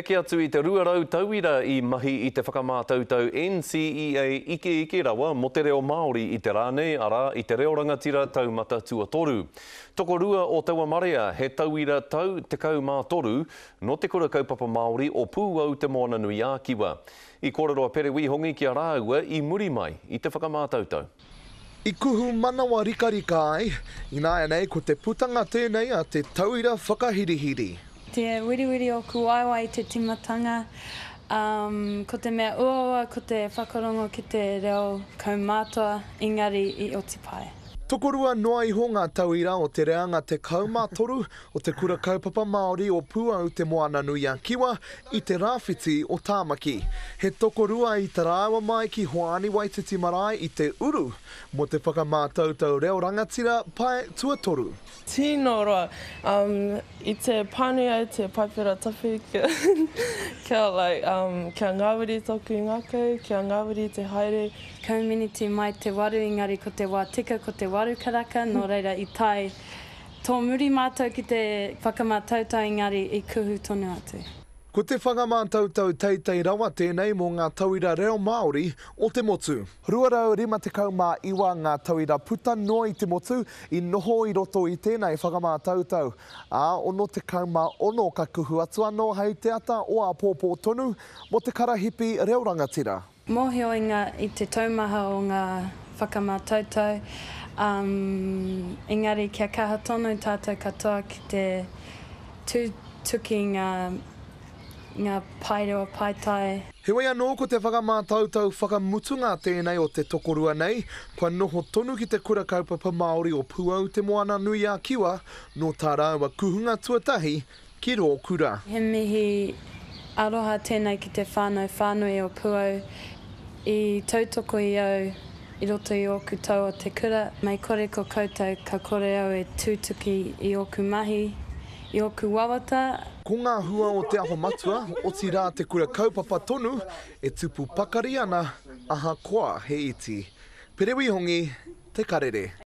Neke atu i te 200 tauira i mahi i te whakamātautau NCEA ikeike rawa mō te reo Māori i te rā nei, arā, i te Reo Rangatira Taumata Tuatoru. Tokorua o taua marea he tauira tau 13 nō Te Kura Kaupapa Māori o Pūau Te Moananui-a-Kiwa. I kōrero a Pere Wīhongi ki a rāua i muri mai i te whakamātautau. I kuhu manawa rikarika ai, ināianei ko te putanga tēnei a te tauira whakahirihiri. Te wiriwiri o Kuwaewae i te timatanga, ko te mea uaua ko te whakarongo ki te reo kaumātua, engari i oti pai. Tokorua noa iho ngā tauira o te reanga 13 o Te Kura Kaupapa Māori o Pūau Te Moananui-a-Kiwa i te rāwhiti o Tāmaki. He tokorua i taraiwa mai ki Hoani Waititi Marae i te uru mō te whakamātautau reo rangatira pae tuatoru. Tino roa. Um, i te pānui au te Paipera Tapu kia, kia like, um, kia ngāwari tōku ngākau, kia ngāwari te haere. Kauminiti mai te waru engari ko te wā tika ko te waru karaka, nō reira i tae Tōmuri mātou ki te whakamātautau engari i kuhu tonu atu. Ko te whakamātautau teitei rawa tēnei mō ngā tauira reo Māori o te motu. 259 ngā tauira puta noa i te motu i noho i roto i tēnei whakamātautau, ā, 66 ka kuhu atu anō hei te ata o āpōpō tonu mō te karahipi reo rangatira. Mōhio i ngā, i te taumaha o ngā whakamātautau, engari kia kaha tonu tātou katoa ki te tutuki ngā, ngā paerewa paetae. Heoi anō ko te whakamātautau whakamutunga tēnei o te tokorua nei, kua noho tonu ki te Kura Kaupapa Māori o Pūau Te Moana-nui-a-Kiwa nō tā rāua kuhunga tuatahi ki rō kura. He mihi aroha tēnei ki te whānau whānui o Puau i tautoko i au i roto i ōku tau o te kura. Mei kore ko koutou ka kore au e tūtuki i ōku mahi, i ōku wawata. Ko ngā hua o Te Aho Matua, otirā te kura kaupapa tonu, e tupu pakari ana ahakoa he iti. Pere Wihongi, Te Karere.